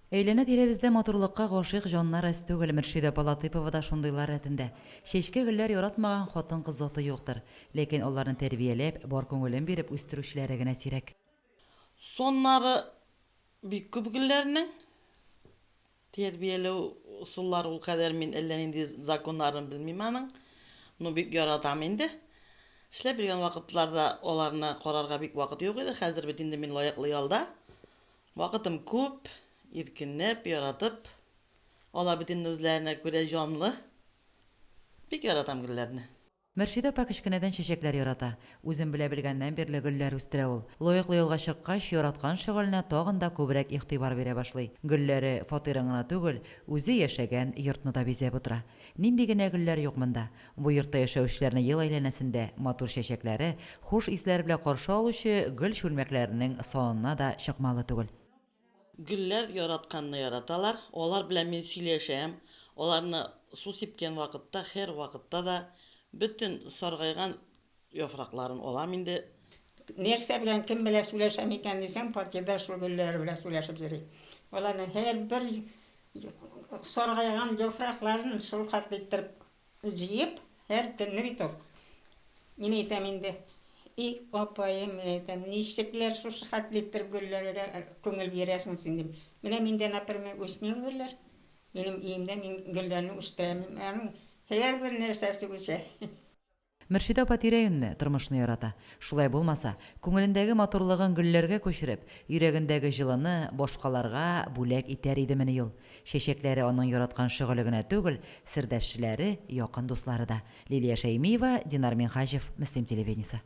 Әйләнә-тирәбездә матурлыкка гашыйк җаннар әз түгел, Мөршидә апа Латыйпова да шундыйлар рәтендә. Чәчкә-гөлләр яратмаган хатын-кыз заты юктыр. Ләкин аларны тәрбияләп, бар күңелен биреп үстерүчеләре генә сирәк. Соннары бик күп гөлләрнең. Тәрбияләү ысуллары ул кадәр мин әллә нинди законнарын белмим аның. Ну бик яратам инде. Эшләп йөргән вакытларда аларны карарга бик вакыт юк иде. Хәзер бит инде мин лаеклы ялда. Вакытым күп, иркенләп, яратып. Алар бит инде үзләренә күрә җанлы. Бик яратам гөлләрне. Мөршидә апа кечкенәдән чәчәкләр ярата. Үзен белә белгәннән бирле гөлләр үстерә ул. Лаеклы ялга чыккач, яраткан шөгыленә тагын да күбрәк игътибар бирә башлый. Гөлләре фатирын гына түгел, үзе яшәгән йортны да бизәп утыра. Нинди генә гөлләр юк монда! Бу йортта яшәүчеләрне ел әйләнәсендә матур чәчәкләре, хуш исләре белән каршы алучы гөл чүлмәкләренең санына да чыкмалы түгел. Гөлләр яратканны яраталар. Алар белән мин сөйләшәм. Аларны су сипкән вакытта, һәрвакытта да бөтен саргайган яфракларын алам инде. Нәрсә белән, кем белән сүләшәм икән дисәң, партиядә шул гөлләре белән сүләшеп йөри. Аларның һәрбер саргайган яфракларын шул хәтле иттереп Җыеп, һәр көнне бит ул. Мин әйтәм инде, И апаем, мин әйтәм, ничекләр шушы хәтле иттереп гөлләргә күңел бирәсең син, дим. Менә миндә, например, үсми ул гөлләр. Минем өемдә мин гөлләрне үстерәм. Аның һәрбер нәрсәсе үсә. Мөршидә апа тирә-юньне, тормышны ярата. Шулай булмаса, күңелендәге матурлыгын гөлләргә күчереп, йөрәгендәге җылыны башкаларга бүләк итәр идемени ул? Чәчәкләре аның яраткан шөгыле генә түгел, сердәшчеләре, якын дуслары да. Лилия Шәймиева, Динар Минһаҗев, Мөслим телевидениесе.